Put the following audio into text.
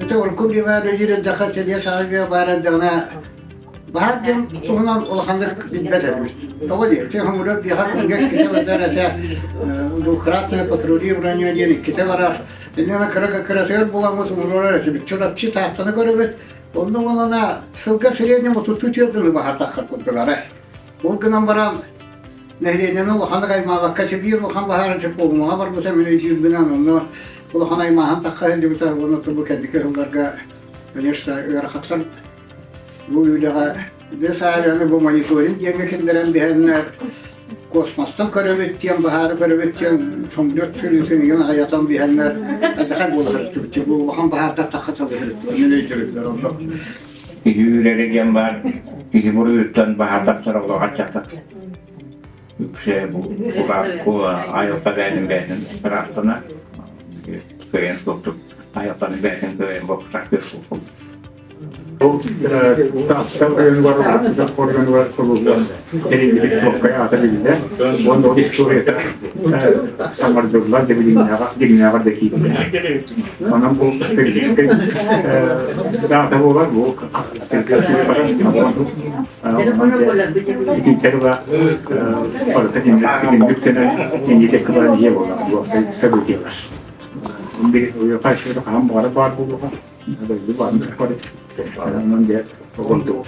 Ити урукку биэмэ үлэлиир эрдэххэ сэлиэ саҕа баар эрдэҕинэ баһаар диэн туһунан улаханнык билбэт этибит. Тоҕо диэ, ити хомуруок биэхэ күҥҥэ иккитэ бардар этэ, двукратное патрулирование диэн иккитэ барар. Иннинэ кыра кыратыгар буламмыт умуруорар этибит. Чурапчы Тааттаны көрөбүт. Онно уонна сылга среднем отуттуу түөрт баһаатаххар курдугара. Ол гынан баран нэһилиэнньэни улаханнык аймаабакка биир улахан баһаарын Чепугумаҕа барбыта мин өйдүүрбүнэн онно улахан аймааһын тахха сылдьыбыта уонна бу кэнники сылларга конечно ыарахаттар бу үлэҕэ бэс аарыаны бу мониторинг диэҥҥэ киллэрэн биһэннэр космостан көрөбүт диэн баһаары көрөбүт диэн самолет сырыытын игин аҕыйатан биһэннэр элбэхэ буола сырыттыбыт бу улахан баһаардар тахха сылдьыбыттар мин өйдөрүллэр онно Киһи үүрэрэ диэн баар, киһи буруйуттан баһаар тахсар олох аччатар. Үксэ бу айылҕа бэйэтин бэйэтин ыраахтана, кыайан суохтук айылҕаны бэйэтин кыайан бопсахтыыр суохпун. Ол Таатта оройуонугар оройуонугар кулууба тэриллибит суоппай аата биллэр. Уонна ол историята саҥардыллан да билиҥнээҕэр дьиҥнээҕэр да киирдэ. Онон бу историческай даата буолар бу итинтэн ыла барыта итинник кэнэ инники баран иһиэ буолар бу событиелар. Хаһан баҕарар баар буолуоҕа. Дойду баар. Онон дьэ оҕонтук.